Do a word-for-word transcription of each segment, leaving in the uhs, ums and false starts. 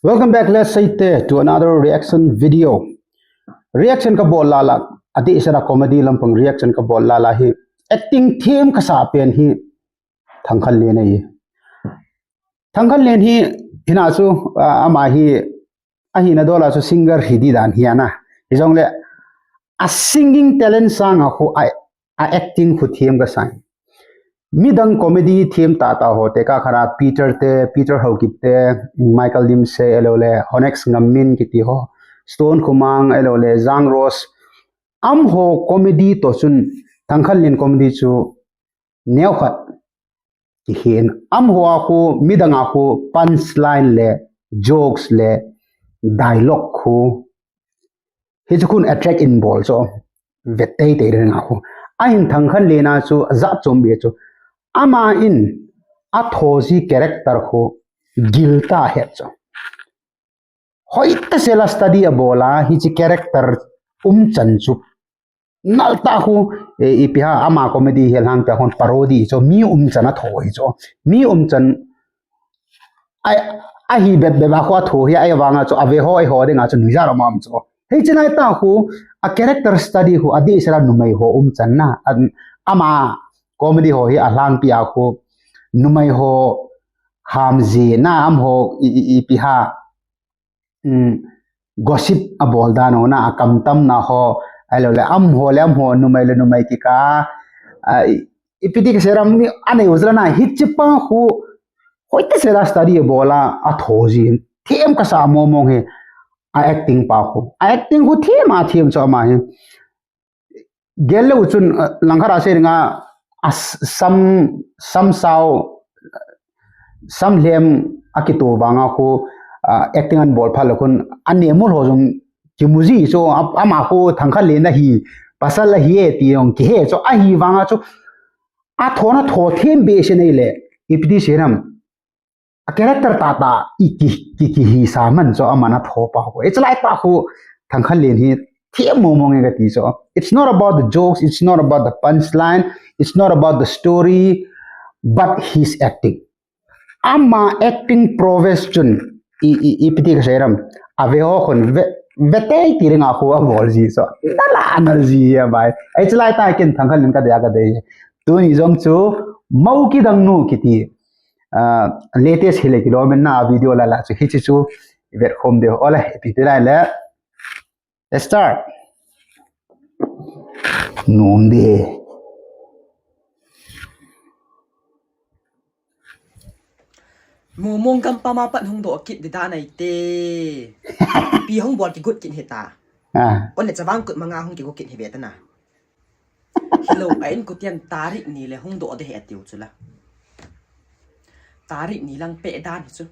Welcome back, let's say te, to another reaction video. Reaction kabol lala, adeh sera comedy lampang reaction kabol lala hi, acting them kasa pen hi, Thangkhanlen ahi. Thangkhanlen hi, hina chu, ah, ama hi, ahina dola chu singer hi di dan hi ana. Hijongle, a singing talent sanga khu, a, a acting khu them kasa. Midang comedy them tata ho te ka khara Peter te, Peter Haokip te, Michael Limse, elole, Honex Ngammin kiti ho, Stone Khumang, elole, Jang Rose. Amaho comedy to chun, Thangkhanlen comedy chu, neokhat kihen. Amaho a khu, midang a khu, punchline le, jokes le, dialogue khu. Hichu khun attract in bol chu. Vet teitei ding a khu. Ahin Thangkhanlen a chu, ajat chom be chu. Ama in, atho ji character khu, gilta het chu. Hoitah sela study abol a, hiche character umchan chu. Nalta khu, e, ipi ham, ama comedy hi lang ta hon parody chu, mi umchan atho hi chu. Mi umchan, a, ahi bep bep a khu atho hi, ahivanga chu, aveho, eiho dinga chu, nuijat um chu. Hiche nai ta khu, a character study khu, adeh sera numei ho umchan na, a, ama comedy ho hi alangpi a khu, numei ho hamjina, amaho i, i, ipi ham, um, gossip abol dan ho na, akamtam na ho, ahilou le, amaho le amaho, numei le numei kikah, a, i, ipi ti kasei ram ni, anei u jala na, hiche pa khu, hoitah sela study abol a, atho ji, them kasa mong mong hi, a acting pa khu. A acting khu them a them chu ama hi. Gel leu chun, uh, langkhat a sei dinga, a s-, sam, sam sao, sam lhem a kito vanga khu, uh, acting ahin bol phat le khun, anemul ho jong kimu ji chu, a, ama khu Thangkhanlen ahi, pasal ahi e ti jong kihe chu, ahivanga chu, athona tho them behseh nei le, ipi ti sei ram. A character tata i ki, ki, kihi sa man chu aman atho pa khu. Hiche lai ta khu Thangkhanlen hi them mong mong e kati chu. It's not about the jokes, it's not about the punchline, it's not about the story, but his acting. Ama acting prowess chun i, i, ipi ti kasei ram. Aveho khun ve, ve teitei ding a khu abol ji chu. Nala nal ji a bai. Hiche lai ta ken Thangkhanlen kadei a kadei. Tuni jong chu Mou Kidang Nu kiti. Ah, latest hi le kilom in na video la la chu hiche chu vet khom diu. Ole, ipi ti lai le. Let's start. Nom de. Momong gampam a pat hung doh kit di dan ahi te. Ipi hung bol kigot kit hita. Ah. Ole chavang kut manga hung kigot kit hi ve ta na. Hilou, a inkoten tarik ni le hung doh de ahi atiu chu la. Tarik ni lang pe dan hi chu.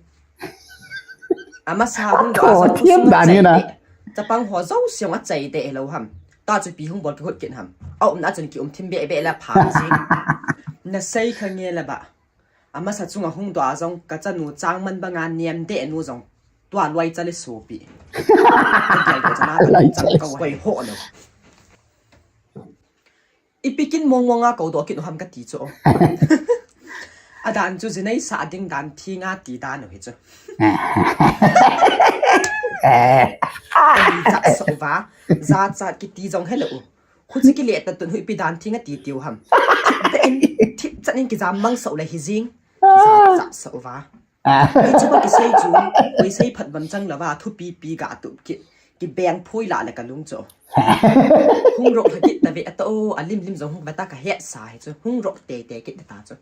Amasa hung doh a jong khu sung achai de. Chapang ho jouse jong achai de lou ham. Tua chu ipi hung bol kigot kit ham. A umna chun kium thim be be la pha ji. Nasei kha nge la ba. Amasa chunga hung doh a jong kachanu Changman banga nem de nu jong. Tua loi chale sopi. Ka gel ko chana ka chang ka wai ho lo. Ipi kin mong mong a kou doh kit u ham kati chu. Adan chu jinei sa ding dan thi nga ti dan u hi chu. Ka ni cha so va. Jachat kiti jong helou. Khu chi kile ta tun hui pi dan thi nga ti tiu ham. Thip be in, thip chan in kijam mang so le hi jing. Jachat so va. Ah. Hichu ba kisei chu, koi sei phat bam chang lou va, thupi pi ga tup kit. Kibeng phui la le ka lung chu. Hung rok lha kit ta ve ata o, alim lim jong hung va ta ka het sa hi chu. Hung rok te te kit ta chu.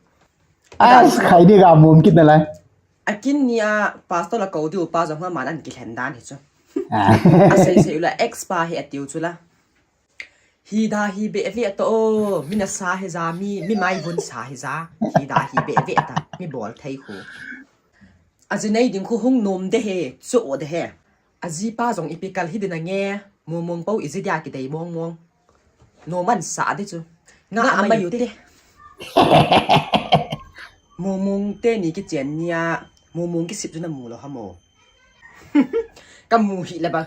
Ah, khai di ga mum kit na lai. Akin ni a pastor la kou diu pa jong hma man an kilhen dan hi chu. Ah. Asei sei u la ex pa hi atiu chu la. Hi da hi be ve ta o, mi na sa hi ja, mi, mi mai vun sa hi ja. Hi da hi be ve ta, mi bol thei khu. Ajinei ding khu hung nom de he, chu o de he. Ajipa jong ipi kal hi ding a nge, Momong po iji dia kidei mong mong. Nom an sa de chu. Nga amai u te. Momong te ni kichen nia, Momong kisip chu na mu lou ham o. Ka mu hi le ba.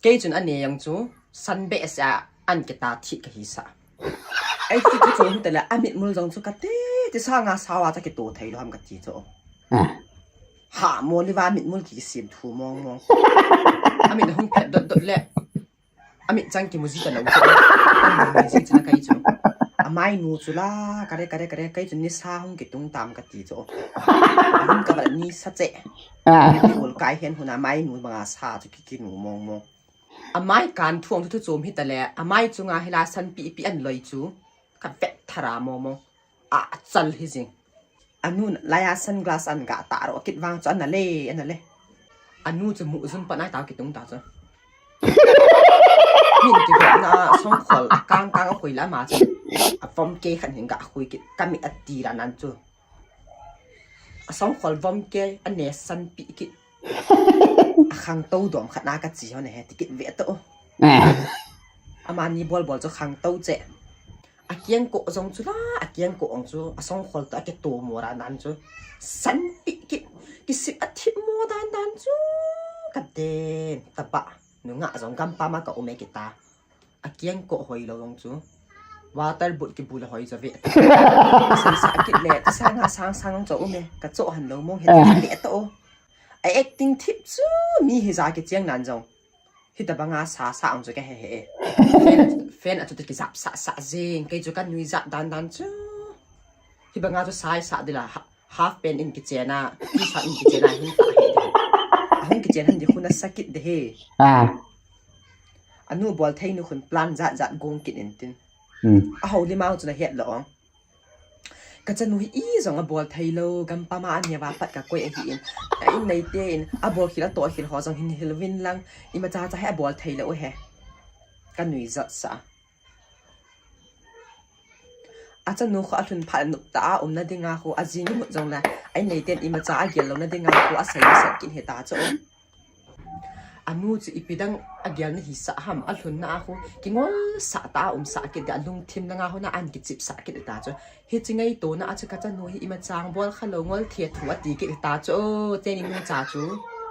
Kei chun ane jong chu, san behseh a an kita thi kahi sa. Ei chu chu chu te le, amit mul jong chu kati, ti sa nga sao a cha kito thei lou ham kati chu. Ah. Ha, moli va mit mul ki sim thu mong mong. Amit hung phet dot dot le. Amit chang ki muji ta lo. Muji chuna kai chu. Amai nu chu la, kare kare kare kai chu ni sa hung ki tung tam ka ti chu. Hung ka ba ni sa che. Ah. Ni ul kai hen huna mai nu banga sa chu ki ki nu mong mong. Amai kan thuang thu thu chom hi ta le. Amai chunga hila san pi pi an loi chu. Ka vet thara mong mong. A chal hi jing. Anun laiya sunglass an ga ta ro kit vang chu ana le, ana le. Anu chu mu jun pa nai ta ki tung ta chu. Min ki na song khol kang kang a khui la ma chu. A vom ke khan hin ga khui kit ka mi a ti ra nan chu. A song khol vom ke a ne san pi kit. A khang to dom khat na ka chi ho ne he ti kit ve to. Amani bol bol chu khang to che. A kiang ko jong chu la, a kiang ko ong chu, a song khol to a ke to mo ra nan chu. San pi ki, ki si a thi mo dan dan chu. Ka den, ta ba. Nu nga jong gam pa ma ka ume kita. A kiang ko hoi lo jong chu. Water boot ki bu la hoi jo ve. Sa sa ki le, sa nga sang sang cho ume. Ka cho han lo mong he le to. A acting thip chu, mi hi ja ki chiang nan jong. Hita banga sa sa ang chu ka he he. Fan, fan a chu te ki zap sa sa jing. Kei chu ka nui zap dan dan chu. Hi banga chu sai sa dila ha-, half pant in ki chena, t-shirt in ki chena, hin ta he de. Ahung ki chen han di khuna sakit de he. Ah. Anu bol thei nu khun plan zat zat gong kit in tin. Hmm. A ho li mau chu na het lo ong. Ka chanu hi i jong a bol thei lo, gam pa ma an ya va pat ka koi a hi in. A in nei te in, a bol khil a to khil ho jong hin hil vin lang, i ma cha cha he a bol thei lo he. Ka nui zat sa. A chanu kho a lhun phat nup ta a um na dinga kho a jing mut jong la. A in nei te in i ma cha a gel lo na dinga kho a sai sat kin he ta cho. Anu chu ipi dang a gel na hi sa ham a lhun na a khu, ki ngol sa ta a um sa kit de a lungthim na nga ho na an ki chip sa kit ta chu. Hi chi ngai to na a chu ka chanu hi i ma chang bol kha lo ngol thia thu a ti kit ta chu. Te ni nu cha chu.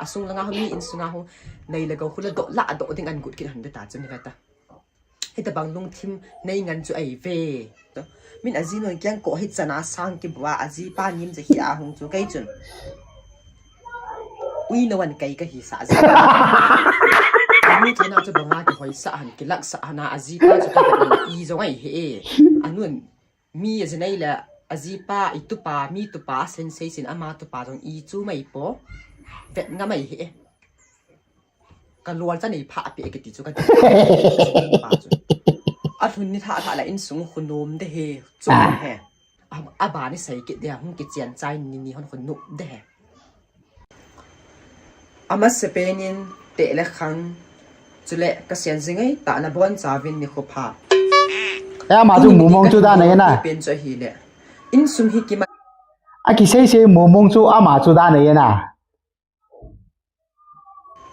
A sung la nga ho mi in sung a ho. Nei la go khu la do la do ding an gut kit han de ta chu ni la ta. Hita bang lungthim nei ngan chu ai ve. Min a ji non kiang ko hi chana sang ki bua a ji pa ngim je hi a hung chu kai chun. Ui no wan kai ka hi sa ji. Anu thana chu banga ki hoi sa han ki lak sa hana a ji pa chu ka i jong ai he. Anun mi a ji nei la a ji pa i tu pa mi tu pa sen sei sin ama tu pa jong i chu mai po. Vet nga mai he. Ka lual cha nei pha a pe ki ti chu ka ti. Pa chu. A lhun ni tha tha la in sung khu nom de he. Chu he. A, a ba ni sai ki de hung ki chian chai ni ni hon khu nup de he. A ma se pe nin te le khang. Chu le ka sian jing ai ta na bon cha vin ni khu pha. Ya ma chu mu mong chu da na ya na. Pen chu hi le. In sung hi ki ma. A ki sei sei mu mong chu ama chu da na ya na.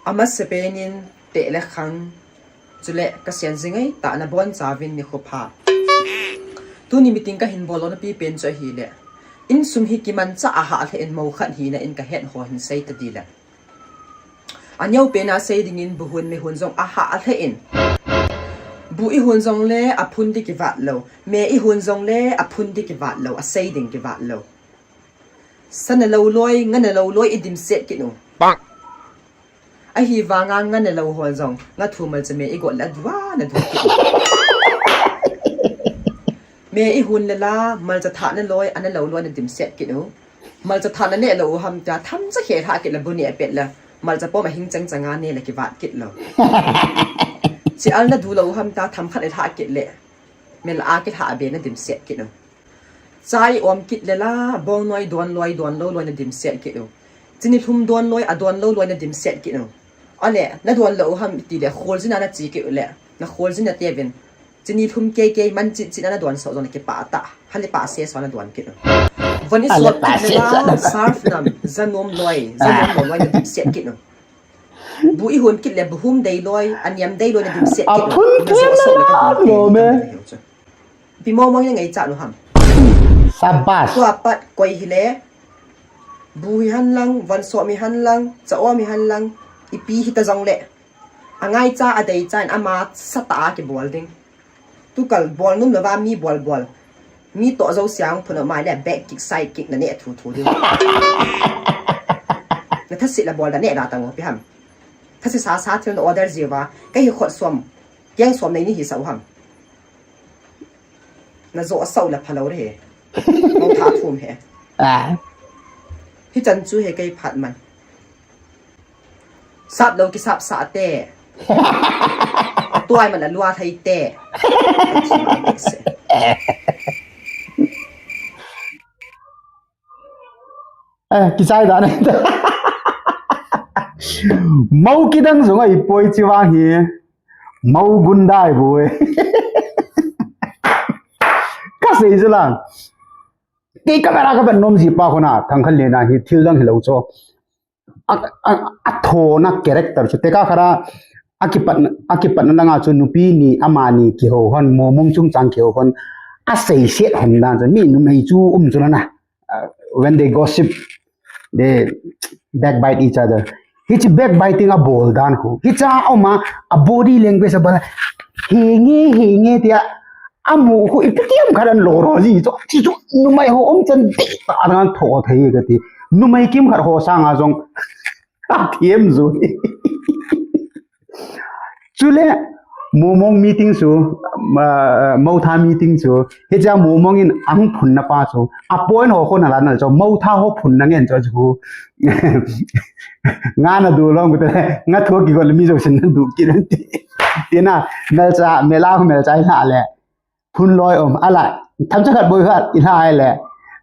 A ma se pe nin te le khang. Chu le ka sian jing ai ta na bon cha vin ni khu pha. Tu ni meeting ka hin bol lo na pi pen chu hi le. In sung hi ki man cha a ha le in mo khat hi na in ka het ho hin sei ta di le. A neo pe na sei ding in bu hun me hun jong a ha le in. Bu i hun jong le a phun di ki vat lo. Me i hun jong le a phun di ki vat lo. A sei ding ki vat lo. Sana lo loi, ngana lo loi i dim set kit nu. Bang. Ahi vanga ngana lo hol jong, nga thu mal cha me i got la dua na du kit nu. Me i hun le la, mal cha tha na loi, ana lo loi na dim set kit nu. Mal cha tha na ne lo u ham ta, tham cha khe tha kit la bu ne pet la. Mal cha pom a hing chang changa ne la ki vat kit lo. Chi al na du lo u ham ta, tham khat le tha kit le. Mel a ki tha a be na dim set kit nu. Chai om kit le la, bong noi don loi, don lo loi na dim set kit u. Chini lhum don loi, a don lo loi na dim set kit u. Ale, na don lo u ham ti le, khol jin a na chi kit u le, na khol jin a te vin. Chini lhum kei kei man chin chin a na don so jong na ki pa ta. Hali pa se so na don kit u. Von i so kit le la, sarf nam, janom loi, janom lo loi na dim set kit u. Bu i hun kit le, bu hum dei loi, a niam dei loi na dim set kit u. A phun na so so na ka don lo me. Pi mo mo hi ngai cha nu ham. Sabas. Tua pat koi hi le. Bu hi han lang, van so mi han lang, cha o mi han lang, i pi hi ta jong le. A ngai cha a dei cha in ama sa ta a ki bol ding. Tu kal bol num lo va mi bol bol. Mi to jo siang phun o mai le back kick side kick na ne thu thu ding. Na thase la bol da ne da tang o pi ham. Thase sa sa thil na order jiu va. Kei hi khot som. Keng som nei ni hi sa u ham. Na jo a sau la phalou re he. Mo tha thum he. Ah. Hi chan chu he kei phat man. Sap lo ki sap sa te. Tuai man a lua thei te. Eh, kichai da ne. Mo kidang jong ai poi chi vang hi. Mo gundai boi. Ka sei jela. Kei camera ka ban nom ji pa khona, Thangkhanlen a hi thil dang hilou cho. A, a, a thona character chu. Teka khara, a kipat, a kipat na langa chu nupi ni, ama ni kiho hon, momong chungchang kiho hon. A sei set hon dan chu. Mi numei chu um chu na. Uh, when they gossip, they backbite each other. Hichi backbiting a bol dan khu. Hicha oma a body language a bala. Hinge, hinge tia. Amu khu ipi tiam kharan lo ro ji cho. Chi chu numei ho um chan de ta dan tho thei ka ti. Numei kim khat ho sanga jong. A thiam ju. Chule, momong meeting chu, uh, motha meeting chu, hicha momong in ang phun na pa chu, a point ho khona la na cho, motha ho phun na ngen cho chu. Nga na du long te, nga tho ki ko le mi jo sin na du ki ti. Tina, melcha, mela ho melcha la le. Phun loi um, ala, tham cha khat boi khat, i la ai le.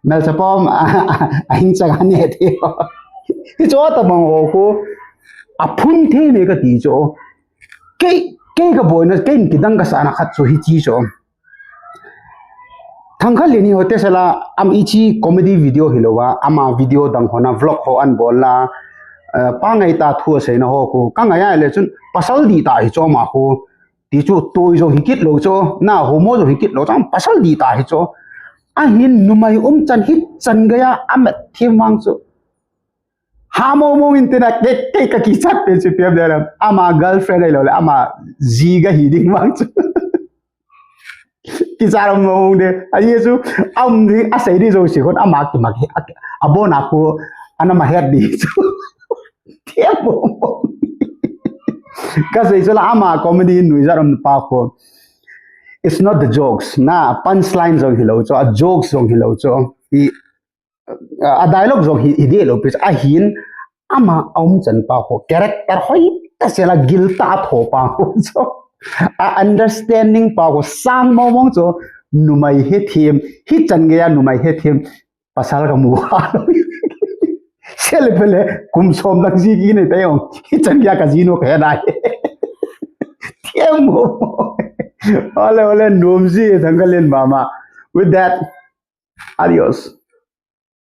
Melcha pom, a hing cha ne ti. Hi cho ta bang ho ko, a phun the me ka ti cho. Kei, kei ka boina, kei kidang ka sana khat chu hichi cho. Thangkhanlen hi hote sela, am ichi comedy video hilou va, ama video dang hona vlog ho an bol la, eh, pa ngai ta thu a seina ho ko, ka ngai a le chun, pasal di ta hi cho ma ko, ti chu toi jo hi kit lo cho, na homo jo hi kit lo cho, pasal di ta hi cho. Ahin numei um chan hi chan gaya, a mat thim mang cho. Ha mo mo in tina ke, ke ka kichat pe chu piap le lam. Ama girlfriend ai lo le, ama ji ga hi ding vang chu. Kichat mo mo de. A ye chu, am ni, a sei di jo si khon, ama ki mak hi, a, a bona ko, ana ma het di chu. Thiam mo mo. Ka sei chu la ama comedy nui jat um pa ko. It's not the jokes. Na punchline jong hilou cho, a jokes jong hilou cho. I a dialogue jong hi, hi di lo pis a hin ama a um chan pa ho character hoi ta sela gil ta tho pa ho cho. A understanding pa ho sang mo mong cho numei he thim, hi chan gaya numei he thim pasal ka mu ha. Sele pele kum som lak ji ki nei ta yong. Hi chan gaya ka ji no ka he dai. Thiam mo. Ole, ole, nom ji Thangkhanlen mama. With that, adios.